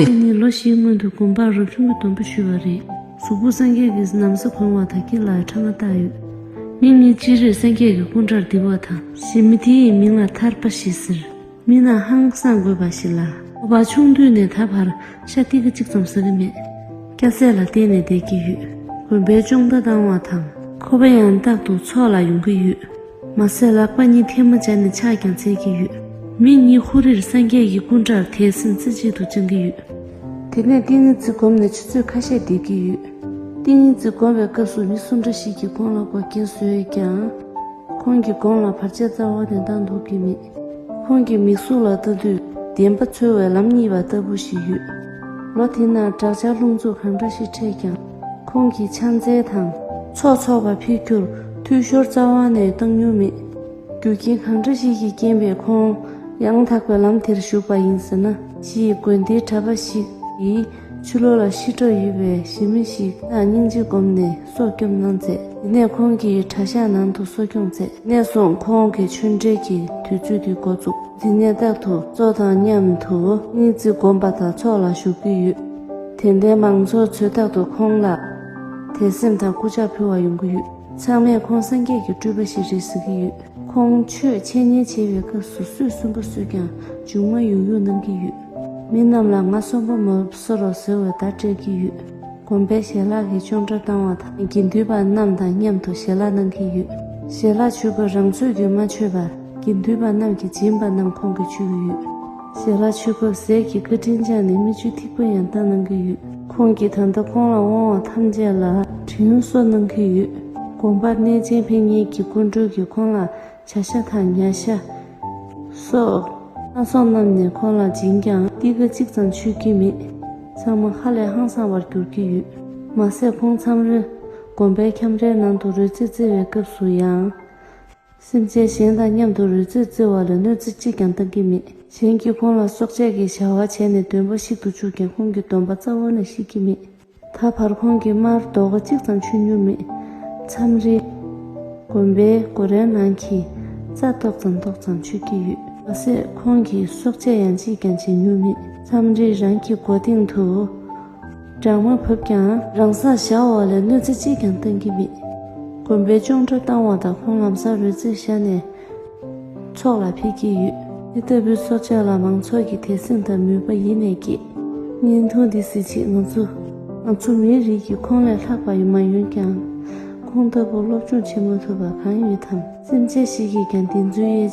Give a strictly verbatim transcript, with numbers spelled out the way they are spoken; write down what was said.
ཁོང་ནི་ལོ་བཞིའི་སྔོན་དུ་དགོན་པར་རབ་བྱུང་གི་སྡོམ་པ་ཞུས་པ་རེད། གཟུགས་པོ་སངས་རྒྱས་ཀྱི་ན་བཟའ་གོན་བ་དང་། དཀྱིལ་ལ་ཕྲེང་བ་བཏགས་ཡོད། མི་གཉིས་ཅིག་རེས་སངས་རྒྱས་ཀྱི་སྐུ་འདྲར་བསྡིགས་པ་དང་། གཞན་མི་དེ་ཡི་མིང་ལ་ཐར་པ་ཞེས་ཟེར། མི་རྣམས་ཧང་སངས་དགོས་པ་ཞིག་ལ། ཁོ་པ་ཆུང་དུས་ནས་ད་བར་ཤ་ཏི་ཀ་གཅིག་ཙམ་ཟ་གི་མེད། སྐྱ་སེར་ལ་བརྟེན་ནས་བསྡད་ཀྱི་ཡོད། དགོན་པའི་ཅོང་བརྡ་བཏང་བ་དང་། ཁོ་པ་ཡང་རྟག་ཏུ་ཚོགས་ལ་ཡོང་གི་ཡོད། མ་ཟད་ལག་པ་གཉིས་ཐལ་མོ་སྦྱར་ནས་ཕྱག་ཀྱང་འཚལ་གྱི་ཡོད། མི་གཉིས་ཧུ་རིར་སངས་རྒྱས་ཀྱི་སྐུ་འདྲར་དད་སེམས་རྩེ་གཅིག་ཏུ་བཅངས་ཀྱི་ཡོད། དེ་ནས་ཏིང་ངེ་འཛིན་བསྒོམས་ནས་ཆུ་ཚོད་ཁ་ཤས་འདེབས་ཀྱི་ཡོད། ཏིང་ངེ་འཛིན་བསྒོམས་པའི་སྐབས་སུ་མི་སུ་འདྲ་ཞིག་གིས་ཁོང་ལ་མགོ་རྐྱེན་བཟོས་ཀྱང་། ཁོང་གིས་དགུང་ལ་བར་ཆད་རྩ་བ་ནས་བཏང་ཐུབ་ཀྱི་མེད། ཁོང་གི་མིག་ཟུར་ལ་ལྟ་དུས་བདེན་པ་འཚོལ་བའི་ལམ་རྙེད་པ་ལྟ་བུ་ཞིག་ཡོད། ལོ་དེ་ནང་བྲག་ཆ་རླུང་འཚུབ་གང་འདྲ་ཞིག་འཕྲད་ཀྱང་། ཁོང་གིས་ཕྱག་འཚལ་དང་། ཚོགས་འཚོགས་པ་ཕུལ་རྒྱུར་འཐུས་ཤོར་རྩ་བ་ནས་བཏང་མྱོང་མེད། རྒྱུ་རྐྱེན་གང་འདྲ་ཞིག་གིས་རྐྱེན་པས་ཁོང་ཡང་དག་པའི་ལམ་དེར་ཞུགས་པ་ཡིན་ཟེར་ན། ཞེས་དགོན་སྡེའི་གྲྭ་པ་ཞིག་གིས་ཕྱི་ལོགས་ལ་ཤི་འགྲོ་ཡོད་པའི་གཞིས་མི་ཞིག་ལ་སྙིང་རྗེ་བསྒོམས་ནས་སྲོག་སྐྱོབ་གནང་མཛད། དེ་ནས་ཁོང་གིས་གྲྭ་ཤག་ནང་དུ་གསོ་སྐྱོང་མཛད། དེ་ནས་བཟུང་ཁོང་གིས་ཆོས་འབྲེལ་གྱི་དུས་ཚོད་དེ་འགོ་བཙུགས། དེ་ནས་རྟག་ཏུ་གཙོ་དང་མཉམ་དུ་ཏིང་ངེ་འཛིན་བསྒོམ་པ་དང་ཚོགས་ལ་ཞུགས་ཀྱི་ཡོད། དད་ལྡན་མང་ཚོགས་ཚོས་རྟག་ཏུ་ཁོང་ལ་དད་སེམས་དང་སྐུ་ཕྱག་ཕུལ་བར་ཡོང་གི་ཡོད། ཚང་མས་ཁོང་སངས་རྒྱས་ཀྱི་སྤྲུལ་པ་ཞིག་རེད་ཟེར་གྱི་ཡོད། ཁོང་ཆོས་འཆད་ཉན་བྱེད་པའི་སྐབས་སུ་སུས་གསུངས་པ་སུས་ཀྱང་མཇུག་མ་ཡུག་ཡུག་གནང་གི་ཡོད། མི་རྣམས་ལ་ང་གསོན་པོ་མ་བཟོ་རོགས་ཟེར་བའི་བརྡ་སྤྲད་ཀྱི་ཡོད། དགོན་པའི་ཞལ་ལག་གི་ཅོང་སྒྲ་བཏང་བ་དང་། དགེ་འདུན་པ་རྣམས་དང་མཉམ་དུ་ཞལ་ལག་གནང་གི་ཡོད། ཞལ་ལག་མཆོད་སྐབས་རང་ཚོད་ཀྱིས་མ་མཆོད་པར་དགེ་འདུན་པ་རྣམས་ཀྱིས་སྦྱིན་པ་རྣམས་ཁོང་གིས་མཆོད་ཀྱི་ཡོད། ཞལ་ལག་མཆོད་སྐབས་ཟས་ཀྱི་བཀའ་དྲིན་བསྐྱངས་ནས་མིག་ཆུ་ཐིགས་པ་ཡང་བཏང་གནང་གི་ཡོད། ཁོང་གིས་ད་ལྟ་ཁོང་ལ་དབང་བ་ཐམས་ཅད་ལ་དྲན་གསོ་གནང་གི་ཡོད། དགོན་པར་གནས་ཆེན་ཕེབས་མཁན་གྱི་སྐུ་མགྲོན་གྱིས་ཁོང་ལ་བྱ་ཤ་དང་ཉ་ཤ་སོགས་སྣ་ཚོགས་བསྣམས་ནས་ཁོང་ལ་སྦྱིན་ཀྱང་ཏི་ཀ་གཅིག་ཙམ་མཆོད་ཀྱི་མེད། ཚང་མ་ཧ་ལས་ཧང་སངས་པར་གྱུར་གྱི་ཡོད། མ་ཟད་ཁོང་མཚམས་རེ་དགོན་པའི་ཁྱམས་རའི་ནང་དུ་རོལ་རྩེད་རྩེ་བའི་སྐབས་སུ་ཡང་། སེམས་ཅན་གཞན་དང་མཉམ་དུ་རོལ་རྩེད་རྩེ་བ་ལ་གནོད་འཚེ་གཅིག་ཀྱང་བཏང་གི་མེད། གཞན་གྱིས་ཁོང་ལ་སྲོག་གཅོད་ཀྱི་བྱ་བ་བྱས་ནས་འདོན་པ་བཤིག་ཏུ་བཅུག་ཀྱང་ཁོང་གི་འདོན་པ་རྩ་བ་ནས་བཤིག་གི་མེད། ད་བར་ཁོང་གིས་མར་རྡོག་ཁ་གཅིག་ཙམ་མཆོད་མྱོང་མེད། མཚམས་རེ་དགོན་པའི་སྒོ་རའི་ནང་གི་རྩྭ་ཏོག་ཙམ་ཏོག་ཙམ་མཆོད་ཀྱི་ཡོད། མ་ཟད་ཁོང་གིས་སྲོག་གཅོད་ཡང་གཅིག་ཀྱང་བྱེད་མྱོང་མེད། མཚམས་རེ་རང་གི་མགོ་སྟེང་དུ་སྦྲང་མ་བབས་ཀྱང་རང་སར་བཞག་པ་ལས་གནོད་འཚེ་གཅིག་ཀྱང་བཏང་གི་མེད། དགོན་པའི་ཅོང་སྒྲ་བཏང་བ་དང་ཁོང་ལམ་སང་རོལ་རྩེད་བཞག་ནས་ཚོགས་ལ་ཕེབས་ཀྱི་ཡོད། དེ་ལྟ་བུའི་སྲོག་ཆགས་ལ་མང་ཚོགས་ཀྱི་དད་སེམས་དང་མོས་པ་ཡེ་ནས་སྐྱེས། བརྙན་ཐུང་འདི་གཟིགས་ཆེད་ང་ཚོ་ང་ཚོ་མིའི་རིགས་ཀྱིས་ཁོང་ལས་ལྷག་པ་ཡོད་མ་ཡོད་ཀྱང་། ཁོང་ལྟ་བུ་སློབ་སྦྱོང་བྱེད་མ་ཐུབ་པ་གང་ཡོད་དམ། སེམས་ཅན་ཞིག་གིས་ཀྱང་བདེན་རྫུན་དབྱེ་